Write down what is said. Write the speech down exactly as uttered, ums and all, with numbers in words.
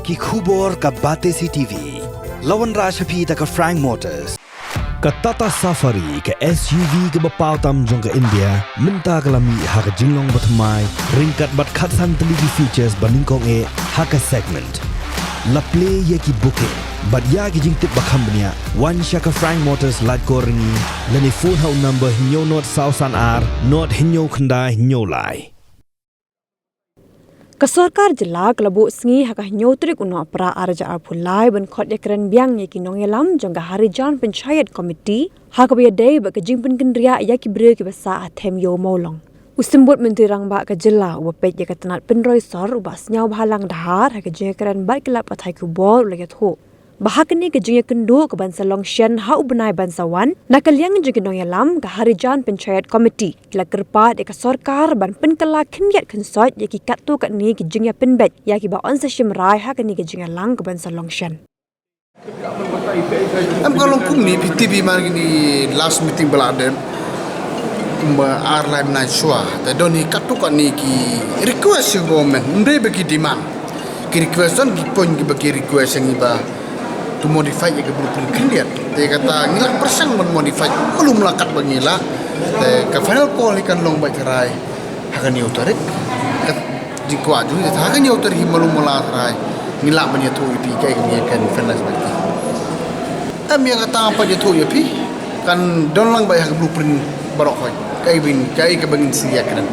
Ki khubor ka Batesi TV. La wanrah sha phi da ka Frank Motors. Ka Tata Safari, ka S U V kaba paw tam jong ka India, mynta ka la mih ha ka jinglong bathymmai, ryngkat bad khatsan tylli ki features ba nyngkong eh ha ka segment. La plie ïa ki booking bad ïa ki jingtip ba kham bniah, wan sha ka Frank Motors Laitkor Ryngi, lane phone ha u number hynñiew nod saw san ar nod hynñiew khyndai hynñiew lai. Ka sorkar jylla ka la buh sngi ha ka hynñiew tarik u Nohprah ar hajar arphew lai ban khot ïakren biang ïa ki nongïalam jong ka Harijan Panchayat Committee ha kaba ïadei bad ka jingpynkynriah ïa ki briew kiba sah ha them ïew mawlong. U Symbud Myntri Rangbah ka jylla uba peit ïa ka tnat pynroi sor u Bah Sniawbhalang Dhar ha ka jingïakren bad ki lad pathai khubor u la ïathuh ba ha kane ka jingïakynduh ka ban sa long shen ha u bnai ban sa wan, na ka liang jong ki nongïalam ka Harijan Panchayat Committee ki la kyrpad ïa ka sorkar ban pynkylla khyndiat khynsoit ïa ki katto katne ki jingïapynbeit ïa kiba yn sa shim rai ha kane ka jingïalang ka ban sa long shen. Em ka long kumne, phi tip hi man kine last meeting ba la dep kumba ar lai bnai shuwa, te don hi katto katne ki request sha government, ym dei ba ki demand. Ki request don ki point kiba ki request ïa ngi ba to modify ïa ka blueprint khyndiat. Te kata ngi la pyrshang ban modify, malu mala katba ngi lah. Te ka final call hi kan long bad tharai ha ka hynñiew tarik. Ka jingkwah jong ngi ha ka hynñiew tarik hi malu mala tharai ngi lah ban ïathuh ïa phi kaei kaba ngi kan finalize bad ki. Em ïa kata pat ïathuh ïa phi kan don lang bad ha ka blueprint baroh khoit. Kaei ba ngin, kaei kaba ngin sa ïakren.